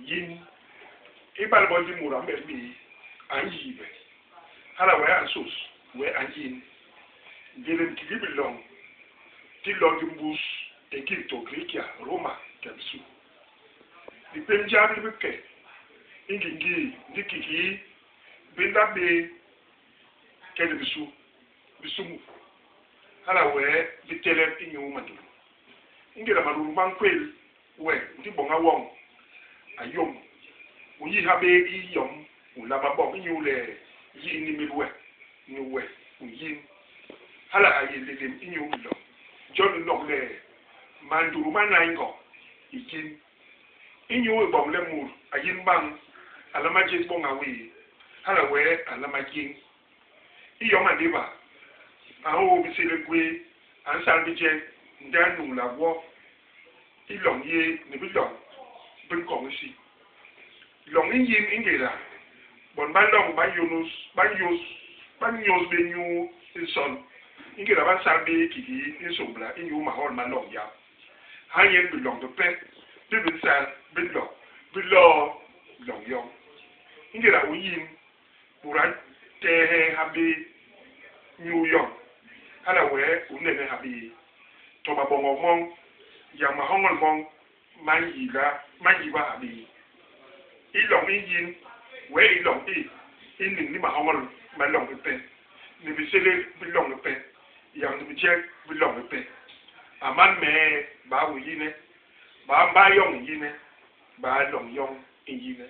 Yin. Ibale bo ndi mut a mbet bé, a nyiibe. Hala wee a nsôs, wee a nyin. Nlélém kiki biloñ di loñ di mbus, Égiptô, Grikia, Rôma i ke bisu. Lipém jap li bi ke i ngingii ndi kiki bi nla bé ke ni bisu, bi sumup. Hala wee bi telep inyu mandutu. Ingéda mandutu ma nkwél we, ndi boña woñ a yôm, u nyi habé i yom u nlama boñ inyule yi i nimil we, ni we u nyin. Hala a yé nlélém inyu biloñ. Jon u nok le, mandutu ma nai ngok i yin. Inyu i boñ le mut a yin bañ, a nlama jés boña wéé, hala wee a nlama yéñ i yom a nléba, a nhôô bisélél gwéé, a nsal bijek, ndi a nuñlak gwo i loñ yéé ni biloñ bi nkoñ isi. Loñ i nyin ingéda bon ba loñ ba nyônôs ba nyôs ba nyôs bé nyuu i nson, ingéda ba nsal bé kikii i nsômbla inyu mahol ma loñ yap. Hanyen biloñ bipe bi bi nsal bi nlo bi loo loñ yoñ. Ingéda u nyin, mut a ntehe habé nyuu yoñ, hala wee u nnene habé. To maboñok moñ, yak mahoñol moñ ma nyila ma nyiba habé. I loñ i nyin, wee i loñ i, i niñ ni mahoñol ma loñ ipe, ni bisélél bi loñ ipe, yak ni bijek bi loñ ipe. A man mee, baa u yine? Baa mbay yoñ i yine? Baa loñ yoñ i yine?